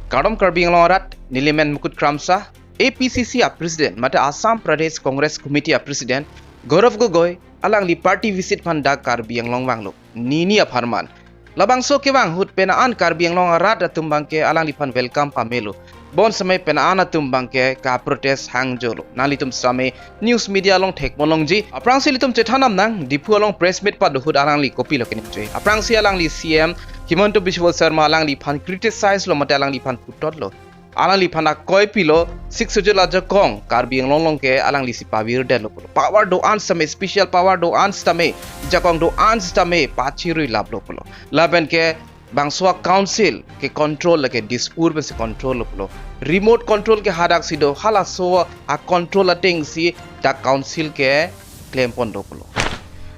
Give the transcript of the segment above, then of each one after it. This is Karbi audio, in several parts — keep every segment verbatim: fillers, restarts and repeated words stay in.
Kardom Karbi Anglong arat, nelimen Mukut Kramsa, A P C C a President, mate Assam Pradesh Congress Committee a President, Gaurav Gogoi, alangli party visit aphan dak Karbi Anglong vanglo. Nini apharman. Labangso kevang ahut pen an Karbi Anglong arat atum abangke alangliphan welcome pamelo. Bonsitame pen an atum abangke ka-protest hangjolo. Nanglitum sitame news media along thekponlongji. Aphrangsi ilitum chethan damnang, Diphu along press meet pado ahut alangli kopilo keningje. Aphrangsi alangli C M Himanta Biswa Sarma alangliphan criticize lo mate alangliphan puthot lo. Alangliphan akoi pilo, Sixth Schedule ajakong Karbi Anglong along ke alanglisi pavirdetlo pulo. Power do-an sitame, special power do-an sitame, jakong do-an sitame pachiruilaplo pulo. Lapen ke bangso a-council ke control lake Dispur pensi control lo pulo. Remote control ke hadaksi do, halaso a-control atengsi dak council ke klempon do pulo.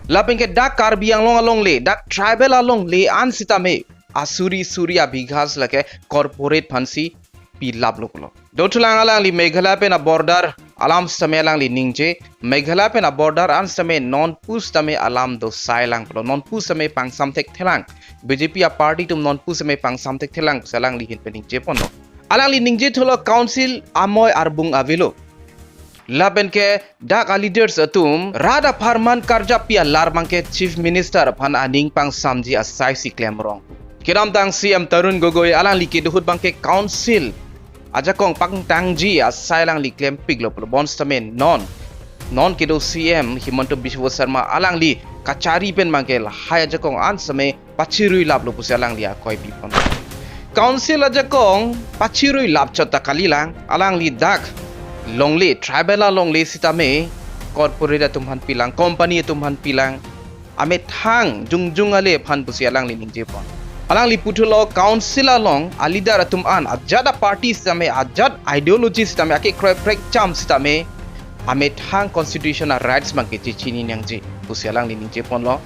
Lapen ke dak Karbi Anglong alongle, dak tribal alongle an sitame asuri suri a-bighas lake corporate aphansi pilaplo pulo. Dothulang alangli Meghalaya pen a-border alam sitame alangli ningje, Meghalaya pen a-border an sitame non pusitame alam dosai lang pulo, non pusitame pangsam thekthelang, B J P a-party atum non pusitame pangsam thekthelang pusi alangli ahin pen ningjeponlo. Alangli ningjethulo council amoi arbung avelo. Lapen ke dak a-leaders atum rat apharman karjappi alar abangke Chief Minister aphan aning pangsamji asaisi klemrong. Kedamtang C M Tarun Gogoi alangli kedo ahut abangke council ajakong pangtangji asai alangli klempiklo pulo, bonsitame non, non kedo C M Himanta Biswa Sarma alangli kachari pen abangke lahai ajakong an sitame pachiruilaplo pusi alangli akoi pipon. Council ajakong pachiruilap chot ta kalilang, alangli dak longle, tribal alongle sitame corporate atum aphan pilang, company atum aphan pilang, amethang jongjong ale aphan pusi alangli ningjepon. Alangli puthulo council along a-leader atum an ajat a-party sitame, ajat ideology sitame, akekroi prekcham sitame amethang constitution a-rights abangke chechini nangji pusi alangli ningjeponlo.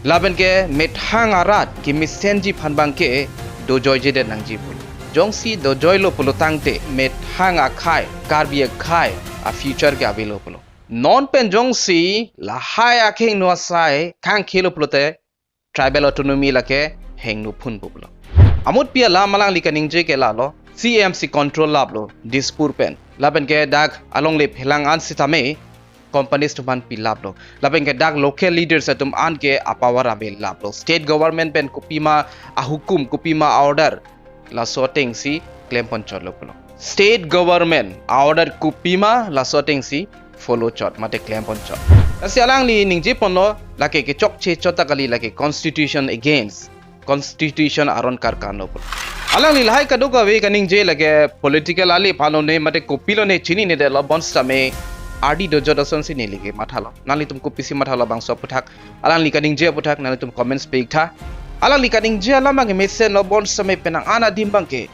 Lapen ke methang arat kemesenji aphan abangke dojoijedet nangji pulo. Jongsi dojoilo pulo tangte methang akhei, Karbi akhei a-future ke avelo pulo. Non pen jongsi lahai akhei no asai khangkhelo pulote tribal autonomy lake hingno phunpo pulo. Amutpi alam alangli kaningje ke lalo, C M si control laplo Dispur pen. Lapen ke dak alongle phelang an sitame companies atum aphan pilaplo. Lapen ke dak local leaders atum an ke a-power avelaplo. State government pen kopima ahukum, kopima a-order, laso atengsi klempon chotlo pulo. State government a-order kopima laso atengsi follow chot mate klempon chot. Lasi alangli ningjeponlo lake kechokche chot ta kali, lake constitution against, constitution aron karkanlo pulo. Alangli lahai kadokave kaningje lake political ale aphan lone mate kopilone chininedetlo, bonsitame ardi dojot asonsi neli ke mathalo. Nanglitum kopisi mathalo bangso aphuthak, alangli kaningje aphuthak nanglitum comments pi-iktha. Alangli kaningje alam abangke mesenlo, bonsitame penang an adim abangke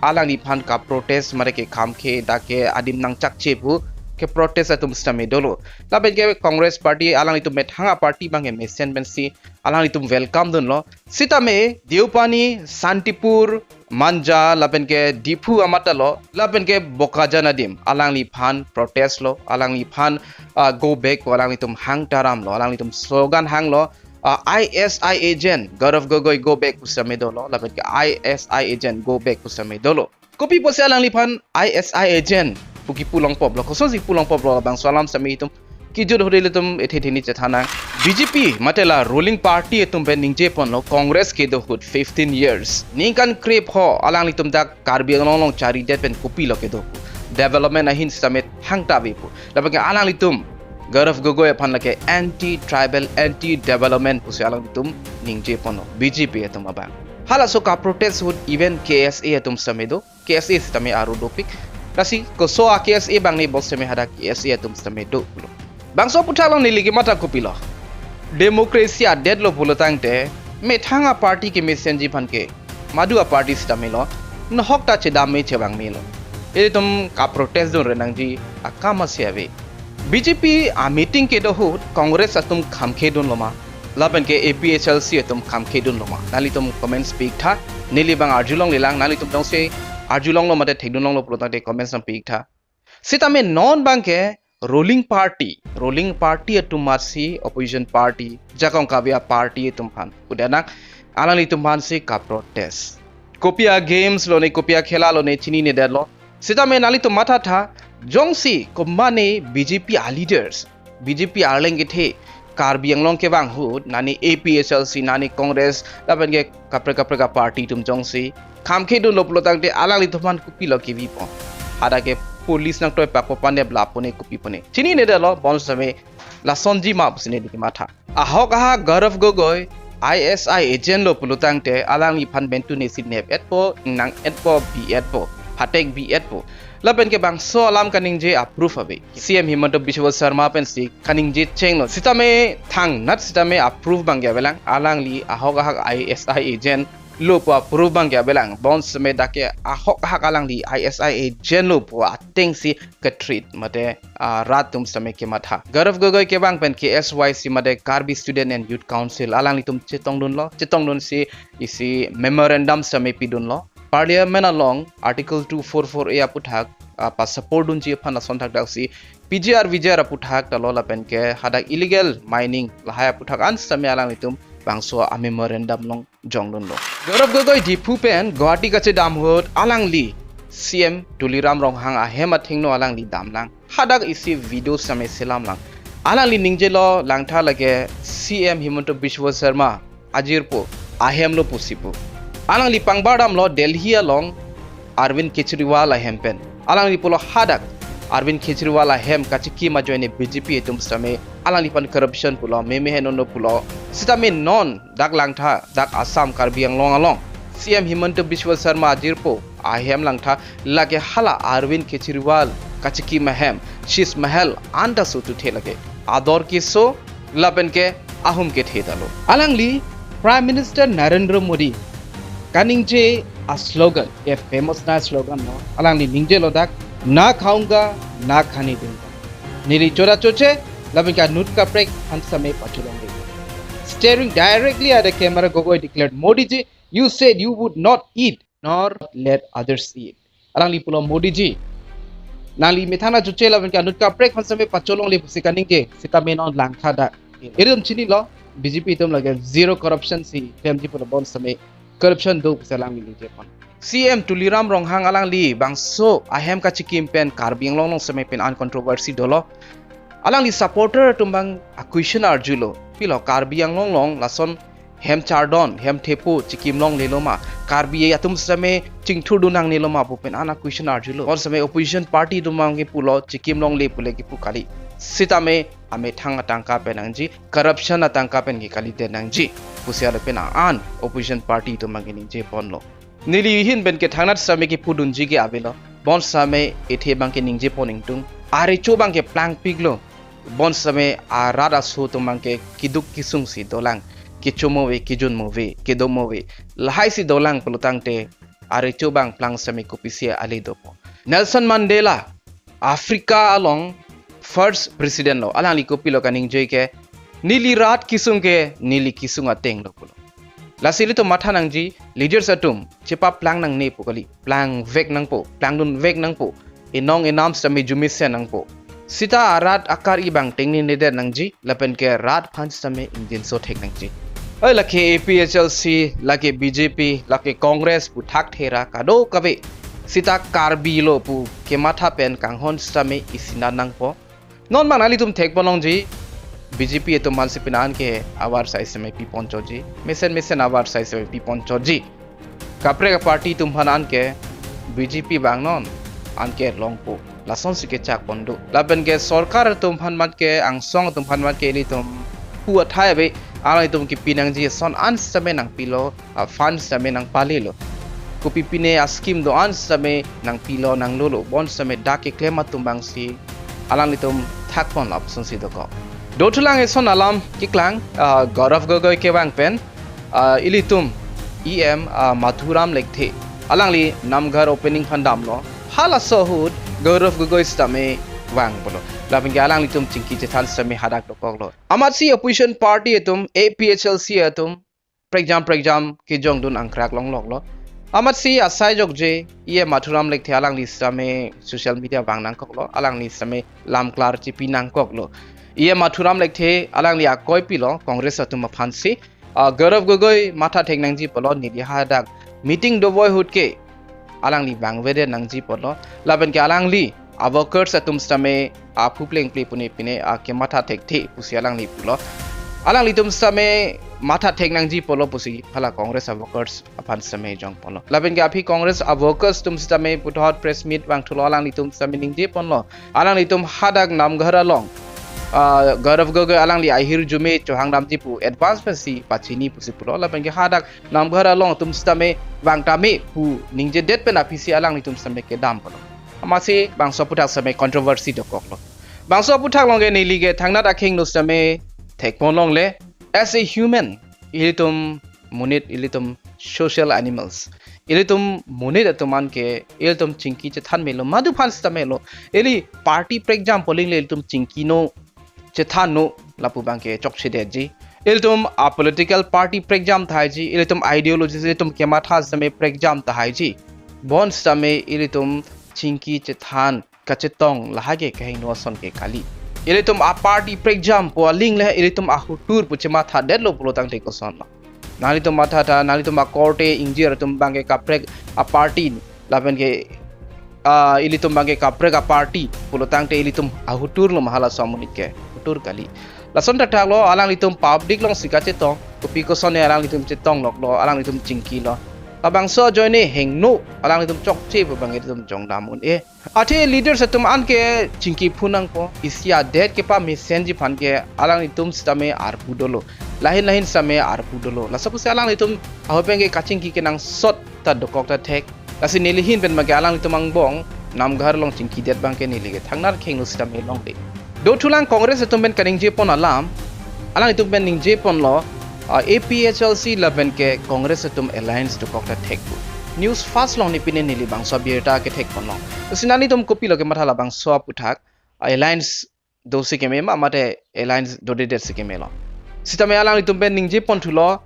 alangliphan ka-protest mate ke khamkhe dak ke adim nangchakche pu ke-protest atum sitame dolo. Lapen ke Congress party alanglitum methang a-party abangke mesen pensi alanglitum welcome dunlo. Sitame Deopani, Santipur, Manja, lapen ke Diphu amatalo, lapen ke Bokajan adim alangliphan protest lo, alangliphan, ah, go back pu alanglitum hang taramlo, alanglitum slogan hanglo, ah, I S I agent Gaurav Gogoi go back pu sitame dolo, lapen ke I S I agent go back pu sitame dolo. Kopi pusi alangliphan I S I agent pu kipu longpoplo, kosonsi kipu longpoplo, labangso alam sitame itum kijut ahut ilitum ethe theni chethan nang. B J P mate la ruling party atum pen ningjeponlo, Congress kedo ahut fifteen years, ningkan krepho alanglitum dak Karbi Anglong along charidet pen kopilo kedo pu, development ahin sitame thangta ave pu. Lapen ke alanglitum Gaurav Gogoi aphan lake anti tribal, anti development pusi alanglitum ningjeponlo B J P atum abang. Halaso ka-protest ahut even K S A atum sitame do, K S A sitame aro dopik. Lasi koso a-K S A abang ne, bonsitame hadak K S A atum sitame do pulo. Bangso aphuthak along neli kematha kopilo, democracy adet lo pulo tangte methang a-party kemesenji aphan ke madu a-party sitame lo, nohok ta chedam me chevang melo. Ilitum ka-protest dunre nangji akam asi ave. B J P a-meeting kedo ahut Congress atum khamkhe dunlo ma, lapen ke A P H L C atum khamkhe dunlo ma? Nanglitum comments pi-iktha. Neli abang arjulonglelang, nanglitum jongsi arjulonglo mate thekdunlonglo pulo tangte comments nangpi-iktha. Sitame non abangke ruling party, ruling party atum amatsi opposition party, jakong kave a-party atum aphan, udah nang alanglitum aphansi ka-protest. Kopi a games lo ne, kopi a khela lo ne, chinine detlo. Sitame nanglitum mathatha, jongsi komatne B J P a leaders, B J P arleng kethe, Karbi Anglong kevang ahut, nani A P H L C, nani Congress, lapen ke kaprek kaprek a party atum jongsi kham khedunlo pulo tangte alanglitum aphan kopilo kevipo. Hadak ke police nangtoi pakpo, panep lapo ne, kopi po ne. Chinine detlo, bonsitame lasonji ma pusi neli kematha. Ahok ahak Gaurav Gogoi I S I agent lo pulo tangte alangliphan mentu nesi nep-etpo, nang-etpo, bi-etpo, phatek bi-etpo. Lapen ke bangso alam kaningje a-proof ave. C M Himanta Biswa Sarma pensi kaningje chenglo. Sitame thangnat sitame a-proof abang ke avelang. Alangli ahok ahak I S I agent lo pu a-proof abang ke avelang. Bonsitame dak ke ahok ahak alangli I S I agent lo pu atengsi ke-treat mate, ah, rat atum sitame kematha. Gaurav Gogoi kevang pen K S Y C mate Karbi Student and Youth Council alanglitum chetongdunlo, chetongdunsi isi memorandum sitame pidunlo. Parliament along Article two four four A aputhak, ah, pa-support dunji aphan lason thakdaksi P G R V G R aputhak ta lo lapen ke hadak illegal mining lahai aputhak an sitame alanglitum bangso a-memorandum along jongdunlo. Gaurav Gogoi Diphu pen Guwahati kachedam ahut alangli C M Tuliram Ronghang ahem athengno alangli damlang. Hadak isi video sitame selamlang. Alangli ningjelo langtha lake C M Himanta Biswa Sarma ajirpo, ahem lo pusi pu. Alangli pangbardamlo Delhi along Arvind Kejriwal ahem pen. Alangli pulo hadak Arvind Kejriwal ahem kachikim ajoine B J P atum sitame alangliphan corruption pulo, meme henono pulo. Sitame non dak langtha, dak Assam Karbi Anglong along C M Himanta Biswa Sarma ajirpo ahem langtha, lake hala Arvind Kejriwal kachikim ahem, Sheesh Mahal anta so tuthe lake. Ador keso, lapen ke ahum kethe ta lo. Alangli Prime Minister Narendra Modi kaningje a-slogan, a famous na slogan lo. Alangli ningjelo dak, "Na khaunga, na khane dunga." Neli chora choche, lapen ke anut kaprek aphan sitame pacholongle. Staring directly at the camera, Gogoi declared, "Modi ji, you said you would not eat nor let others eat." Alangli pulo, "Modi ji, nangli methang na choche lapen ke anut kaprek aphan sitame pacholongle pusi kaningje, sitame non langtha dak." Ilitum chinilo, B J P atum lake zero corruption si klemji pulo, bonsitame corruption do pusi alangli ningjepon. C M Tuliram Ronghang alangli bangso ahem kachikim pen Karbi Anglong along sitame pen an controversy dolo. Alangli supporter atum abang a-question arjulo. Pilo Karbi Anglong along lason hem chardon, hem thepo chikim longlelo ma, Karbi atum sitame chingthurdun nangnelo ma pu pen an a-question arjulo. Bonsitame opposition party atum abang ke pulo chikim longle pule kipu kali. Sitame amethang atangka pen nangji, corruption atangka pen ke kalite nangji pusi lapen an opposition party atum abang ke ningjeponlo. Neli ahin pen ke thangnat sitame kipudunji ke avelo. Bonsitame ethe abang ke ningjepon ingtung. Arecho abang ke plangpiklo. Bonsitame arat aso atum abang ke keduk kesung si dolang. Kecho mo ave, kejun mo ave, kedo mo ave. Lahai si dolang pulo tangte arecho abang plang sitame kopisi ale dopo. Nelson Mandela, Africa along first president lo. Alangli kopilo kaningje ke, "Neli rat kesung ke, neli kesung ateng lo," pulo. Lasi ilitum matha nangji, leaders atum chepaplang nangne pu kali, plangvek nangpo, plangdunvek nangpo, inong inam sitame arjumesen nangpo. Sita arat akar-i abang tengnene det nangji, lapen ke rat aphan sitame ingjinso thek nangji. Oi, lake A P H L C, lake B J P, lake Congress pu thakthera kadokave, sita Karbi lo pu kematha pen kanghon sitame isinan nangpo. Non abang nanglitum thekpon longji, B J P atum aphan si pen an ke award sai sitame pipon chotji, mesen mesen award sai sitame pipon chotji. Kaprek a-party atum aphan an ke B J P abang non an ke longpo. Lasonsi kechakpon do. Lapen ke sorkar atum aphan mat ke, angsong atum aphan mat ke ilitum pu athai ave, alanglitum kipi nangji ason an sitame nangpilo, a-fund sitame nangpalelo. Kopipine a-scheme do-an sitame nangpilo nanglolo. Bonsitame dak keklem atum abang si alanglitum thakpon lapuson si dokok. Dothulang eson alam keklang, ah, Gaurav Gogoi kevang pen, ah, ilitum E M, ah, Mathuram Lekthe, alangli Namghar opening aphan damlo. Halaso ahut Gaurav Gogoi sitame vang pulo. Lapen ke alanglitum chingki chethan sitame hadak dokoklo. Amatsi opposition party atum, A P H L C atum, prekjam prekjam kejongdun angkrak longloklo. Amatsi asai jokje, E M Mathuram Lekthe alangli sitame social media vang nangkoklo, alangli sitame lam klar chipi nangkoklo. E M Mathuram Lekthe alangli akoi pilo Congress atum aphan si, ah, Gaurav Gogoi matha thek nangji pulo, neli hadak meeting dovoi ahut ke alangli vangvedet nangji ponlo. Lapen ke alangli a workers atum sitame aphu plengple pune pine akematha thekthe pusi alangli pulo. Alanglitum sitame matha thek nangji ponlo pusi hala Congress a workers aphan sitame jong ponlo. Lapen ke aphi Congress a workers atum sitame puthot press meet vangthulo, alanglitum sitame ningje ponlo. Alanglitum hadak Namghar along, ah, Gaurav Gogoi alangli ahirjume chohang damji pu advance pensi pachini pusi pulo. Lapen ke hadak Namghar along atum sitame vangtame pu ningjedet pen aphisi alanglitum sitame kedam ponlo. Amatsi bangso aphuthak sitame controversy dokoklo. Bangso aphuthak along ke neli ke thangnat akheng lo sitame thekpon longle. As a human, ilitum monit, ilitum social animals. Ilitum monit atum an ke ilitum chingki chethan melo, madu aphan sitame lo. Ili party prekjam pu aling le ilitum chingkino, chethanno, lapu abang ke chokchedetji. Ilitum a political party prekjam thaiji, ilitum ideology, ilitum kematha sitame prekjam thaiji. Bonsitame ilitum chingki chethan kachetong lahai ke kehingno ason ke kali. Ilitum a party prekjam pu aling le ilitum ahutur pu chemathadetlo pulo tangte kosonlo? Nanglitum mathatha, nanglitum a korte ingjir atum abang ke kaprek a party, lapen ke, ah, ilitum abang ke kaprek a party pulo tangte ilitum ahutur lo ma halaso amonit ke? Hutur kali. Lason thakthak lo, alanglitum public alongsi kachetong, kopi koson ne alanglitum chetong loklo, alanglitum chingkilo. Labangso ajoine hingno, alanglitum chokche pu abang ilitum jongdam un-e. Athe leaders atum an ke chingki phunangpo, isi adet kepamesenji aphan ke alanglitum sitame arpu dolo. Lahin lahin sitame arpu dolo. Laso pusi alanglitum ahut pen ke kachingki kenangsot ta dokok ta thek. Lasi neli ahin pen abang ke alanglitum angbong Namghar along chingkidet abang ke neli ke thangnat akheng lo sitame longle. Dothulang Congress atum pen kaningje pon alam, alanglitum pen ningje ponlo, ah, A P H L C lapen ke Congress atum alliance dokok ta thek pu. News Fast along ne pine neli bangso abirta kethek ponlo. Lasi nanglitum kopilo kematha labangso aphuthak, ah, alliance dosi keme ma mate alliance dodedet si kemelo? Sitame alanglitum pen ningje ponthulo,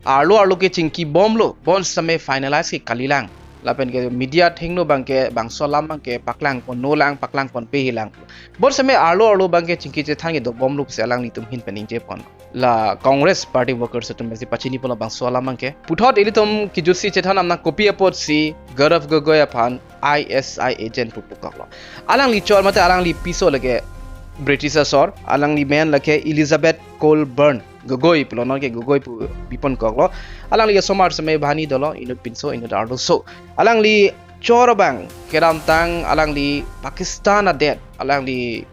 arlo arlo ke chingki bomlo, bonsitame finalize ke kalilang. Lapen ke media athengno abang ke bangso alam abang ke paklang ponnolang, paklang ponpehilang. Bonsitame arlo arlo abang ke chingki chethan ke dobomlo pusi alanglitum ahin pen ningje pon. La Congress party workers atum pensi pachini ponlo bangso alam abang ke. Puthot ilitum kejutsi chethan damnang, kopi apotsi Gaurav Gogoi aphan I S I agent pu pukoklo? Alangli chor mate alangli piso lake British asor, alangli men lake Elizabeth Colborne Gogoi pulo, non ke Gogoi pu biponkoklo. Alangli asomar sitame banghini dolo, inut pinso, inut arloso. Alangli chor abang kedamtang alangli Pakistan adet alangli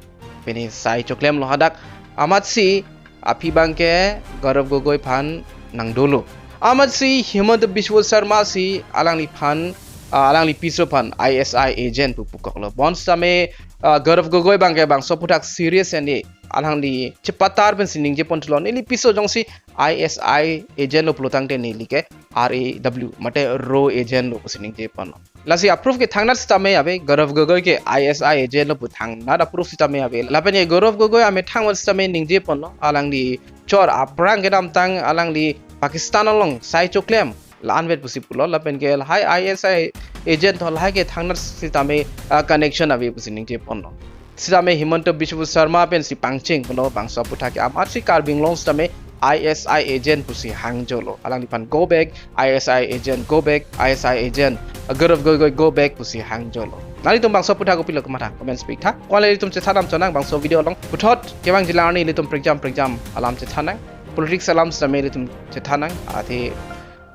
pini sai choklemlo hadak. Amatsi aphi abang ke Gaurav Gogoi aphan nangdolo. Amatsi Himanta Biswa Sarma si alangliphan, ah, alangli piso aphan I S I agent pu pukoklo. Bonsitame, ah, Gaurav Gogoi abang ke bangso aphuthak serious ene, alangli chepatar pensi ningje ponthulo, neli piso jongsi I S I agent lo pulo tangte neli ke R A W mate raw agent lo pusi ningje ponlo. Lasi a proof ke thangnat sitame ave, Gaurav Gogoi ke I S I agent lo pu thangnat a proof sitame ave. Lapen ke Gaurav Gogoi amethang wan sitame ningje ponlo, alangli chor aphrang kedamtang alangli Pakistan along sai choklem la-anvet pusi pulo, lapen ke lahai I S I agent ho lahai ke thangnat sitame, ah, connection ave pusi ningje ponlo. Sitame Himanta Biswa Sarma pensi pangcheng pulo bangso aphuthak ke, amatsi Karbi Anglong sitame I S I agent pusi hangjolo. Alangliphan go back, I S I agent go back, I S I agent, uh, Gaurav Gogoi go back pusi hangjolo. Nanglitum bangso aphuthak kopilo kematha, comment speak tha. Ko-an le ilitum chethan dam chonang bangso video along. Puthot kevangjilang arni ilitum prekjam prekjam alam chethan nang. Politics alam sitame ilitum chethan nang. Athe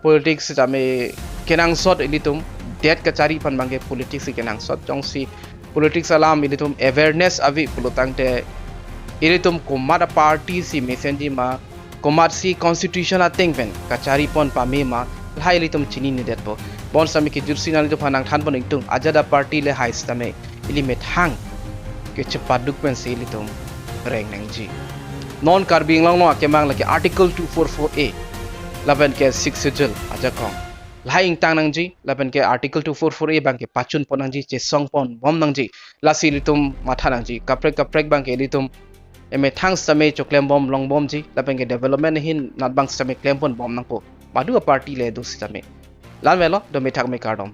politics sitame kenangsot ilitum, det kachari aphan abang ke politics si kenangsot. Jongsi politics alam ilitum awareness ave pulo tangte, ilitum komat a party si mesenji ma, komatsi constitution ateng pen kachari pon pame ma, lahai ilitum chininedetpo. Bonsitame kejutsi nanglitum aphan nangthan pon ingtung, ajat a party le hai sitame ili methang kechepaduk pensi ilitum reng nangji. Non Karbi Anglong along akemang lake Article two four four A lapen ke Sixth Schedule ajakong lahai ingtang nangji, lapen ke Article two four four A abang ke pachun pon nangji, chesong pon bom nangji. Lasi ilitum matha nangji, kaprek kaprek abang ke ilitum emethang sitame choklem bom long bomji, lapen ke development ahin nat abang sitame klem pon bom nangpo, madu a party le do sitame. La-an avelo, do methak me kardom.